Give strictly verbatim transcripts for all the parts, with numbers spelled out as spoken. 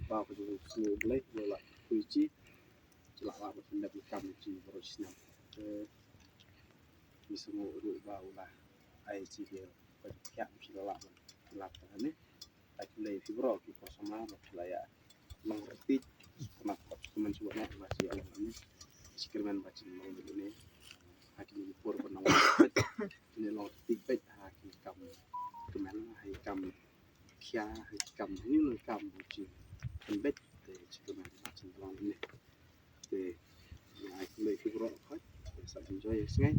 Ba ka jong u Blei u la kyrkhu ïa ki, ki la lah ban pyndep ïa ki kam jong ki baroh shi snem. Te ngi sngew ruh ba u la ai ïa ki ba ki la lah ban lap hangne. Ai khublei ïa phi baroh ki para samla ba phi la ïa long ryntih, kynmaw ba phi kmen shuwa na ba ki ïa long hangne. Ki kyrmen ba ki long hangne ha kine ki por ba nang, kine long ryntih beit ha ki kam kmen, ha ki kam khia, ha ki kam, ha ki kam ba ki kmen beit. Te ki kyrmen ba ki long hangne. Te nga ai khublei ïa phi baroh, te sa enjoy ïa ka sngi.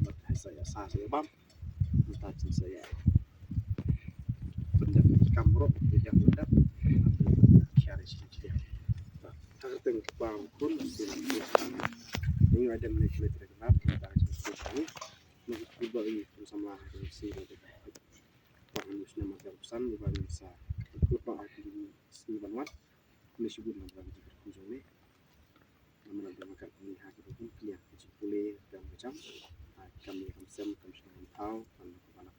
Bad ha sa ïa sah sa ïa bam, mynta sa ïa pyndep ki kam baroh, ki kam pyndep. Khia re shi ki. Ha ka kyrteng u Kpa, u Khun, u Kpa. Nga ai dem ne khublei ïa phi baroh, mynta ka sngi. Nga ai khublei ïa phi samla ha ka sngi. Ba ngi snem marjan san ba ngi sa kut ba ha ki sngi ban wan. Khublei shibun na ka jingkyrkhu jong me. Namar ba nga kat ngi ha ka rukom plia ka jingpule kam ka jam. Ha kam ïa kam sem, kam shnong kam thaw, kam ka balang.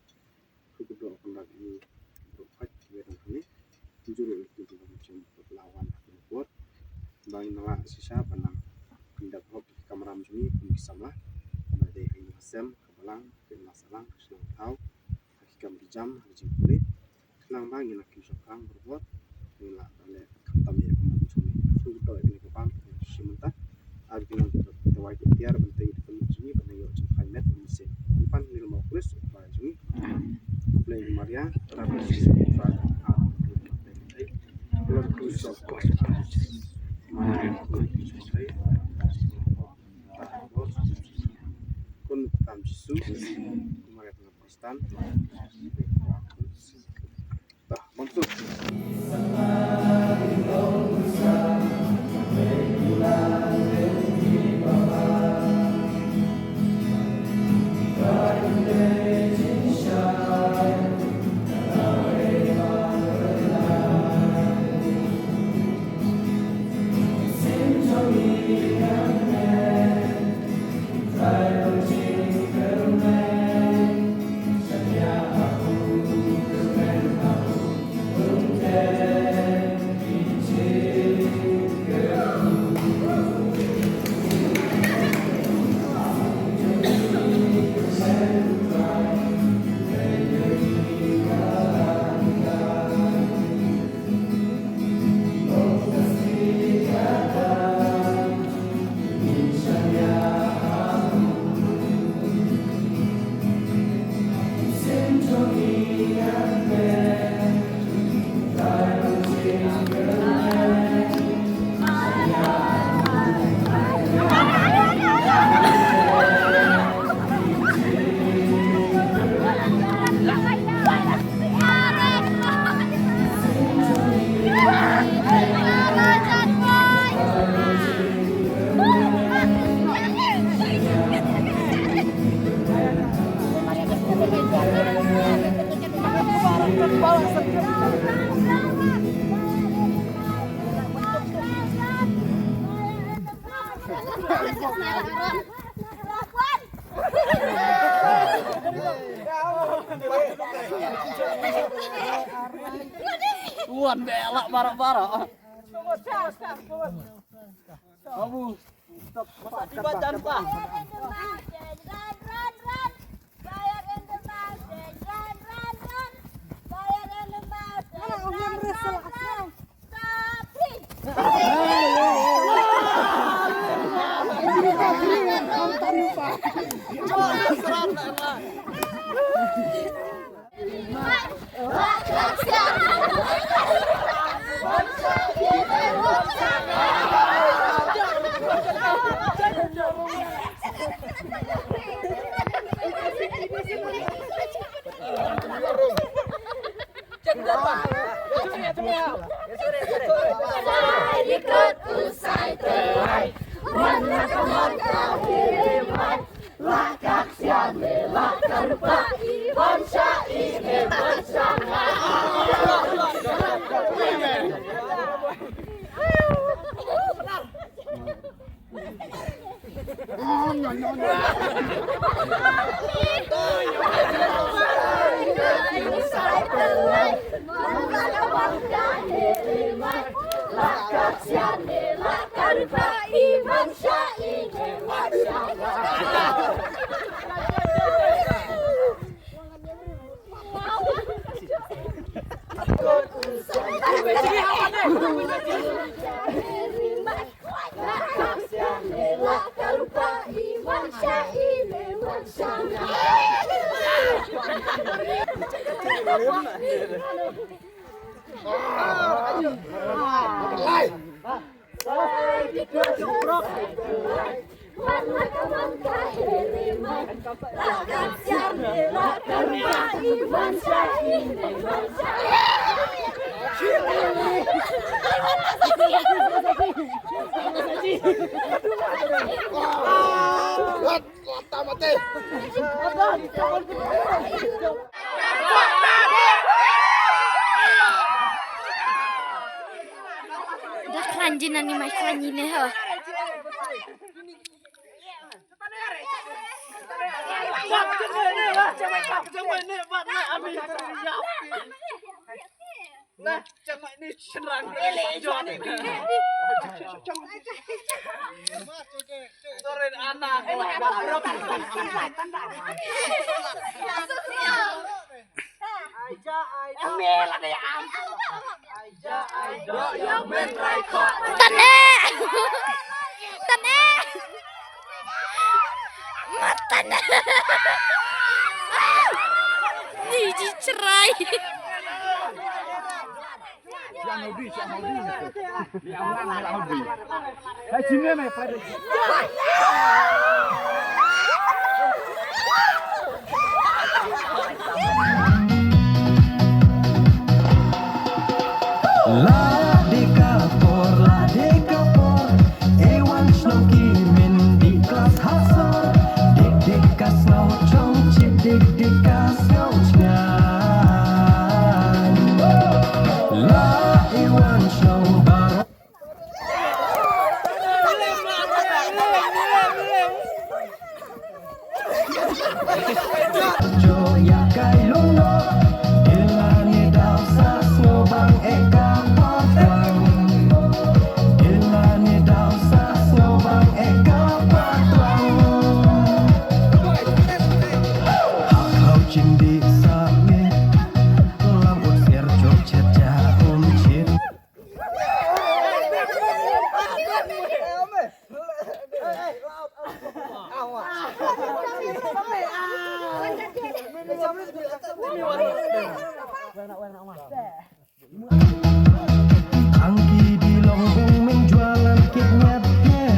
Khublei ka dak ngi ruh pat ki ïa dang hangne. Juru ïa ki ïa dang jam pat la wan ha ka rukom. Ba ngin nang lah shisha ban nang pyndep hok ki kamram jong ngi kum ki samla. Ba dei ha ïing ha sem, ka balang, ka ïing la sahlang, ka shnong ka thaw. Ha ki kam ki jam, ha ki jingpule. Khnang ba ngin nang kim shaphrang barabor, ngin lah ban leh khamtam ïa ka mon jong ngi. Khublei ïa kane ka bam, kane ka shi mynta. Ar ki nang ki dawai ki tiar ban tei ïa ka mon jong ngi, ban ïoh jingkhlaiñ met, ban mynsiem. Ngi pan ïa ka mon Khrist, u Trai jong ngi. Khublei ïa Maria, Trai Jisu, Trai. Khun Kpa Jisu, Maria Kristan. Wan belak barak-barak. Abu, stop. Tiba tanpa. Fire in the mountain, run, run, run. Fire in the mountain, run, run, run. Fire in the mountain, run, run, run. Stop it. Da khlaiñ jin ani mai khlaiñ ine ho. Tane! Tane! Matane! Ni ji chrai. La dei ka por, la dei ka por. E wan shnong ki men dih klas ha sor. Dik dik ka sngew chong chit, dik dik ka sngew chngaiñ. La e wan shnong baroh. Ang ki di long bung men jualan kit ngat ngat.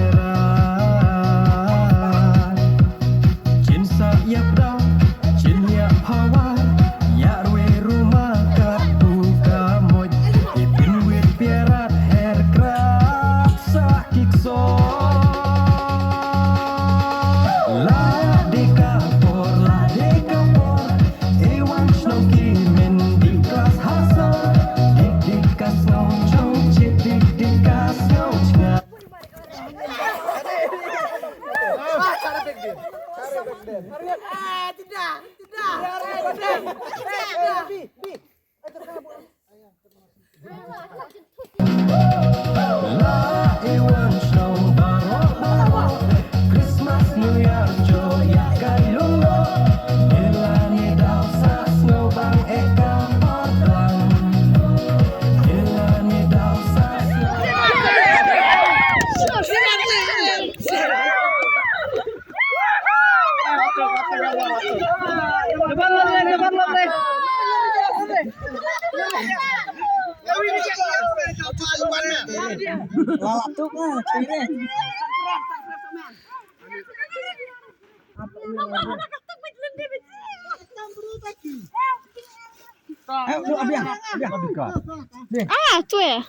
Chin sa yap dau, chin yap hawa, ya rwe ruma kat pu ka moj. Ipin wit piarat her krat sa kik so. La dei ka por, la dei ka por. E wan shnong ki men dih klas ha sor. Dik dik ka sngew chong chit, dik dik ka sngew chngaiñ. La i wan shnong baroh baroh, Christmas, New Year, jooh ïa ka ïung noh. Ila ni daw sa sngew bang eh ka por dang. Ila ni daw sa sngew. Ah, tu eh.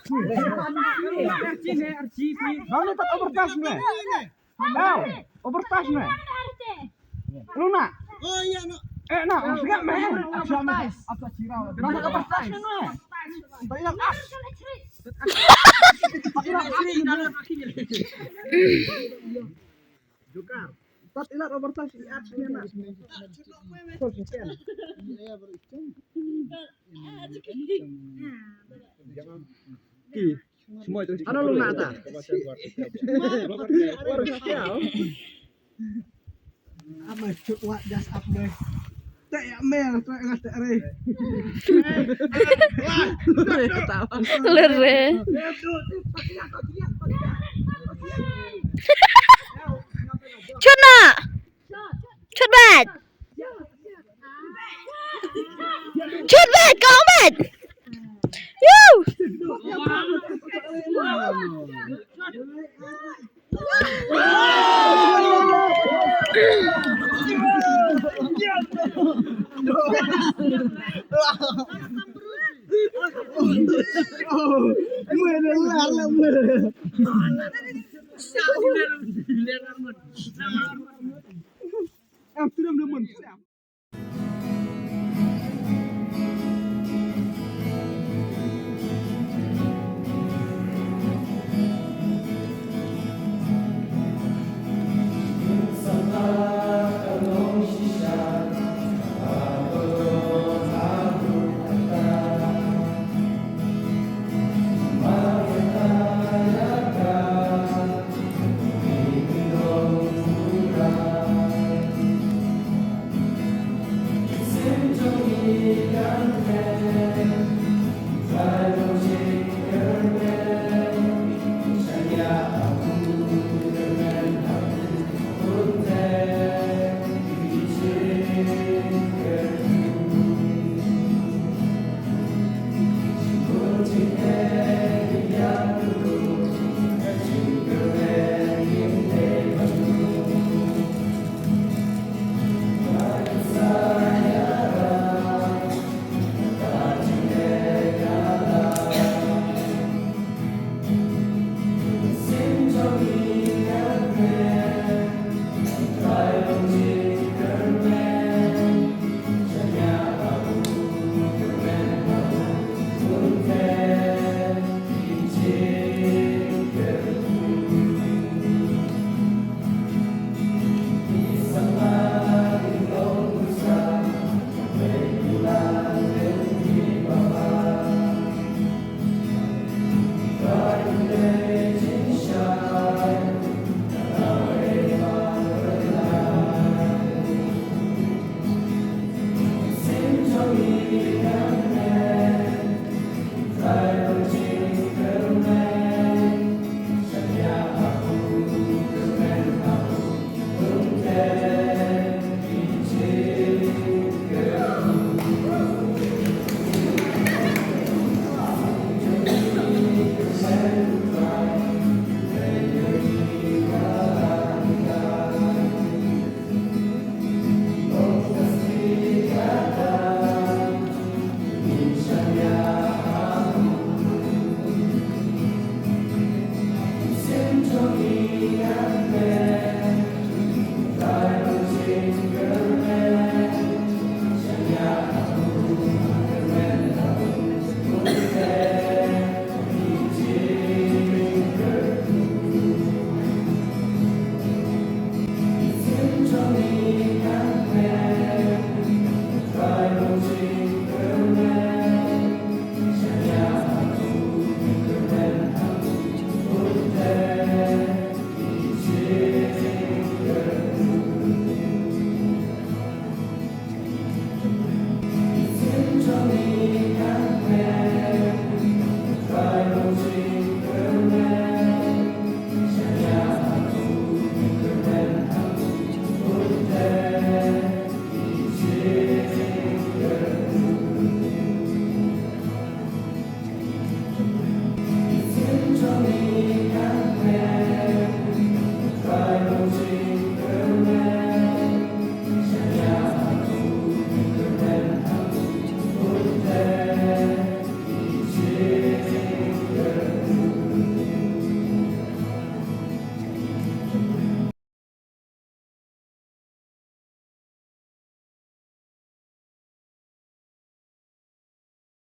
Bang ni tak overcast ni. Tau, overcast me. Lu na? Eh, na, siap me. Overcast me. Jukar. Tat ilat overcast i at me na. Terus kan. Ki. Ano long na ta? Amai chut wat jas ap deh. Te ya mel te ngat te re. Lere. Chut na. Chut bet. Chut bet, kong bet. Yu.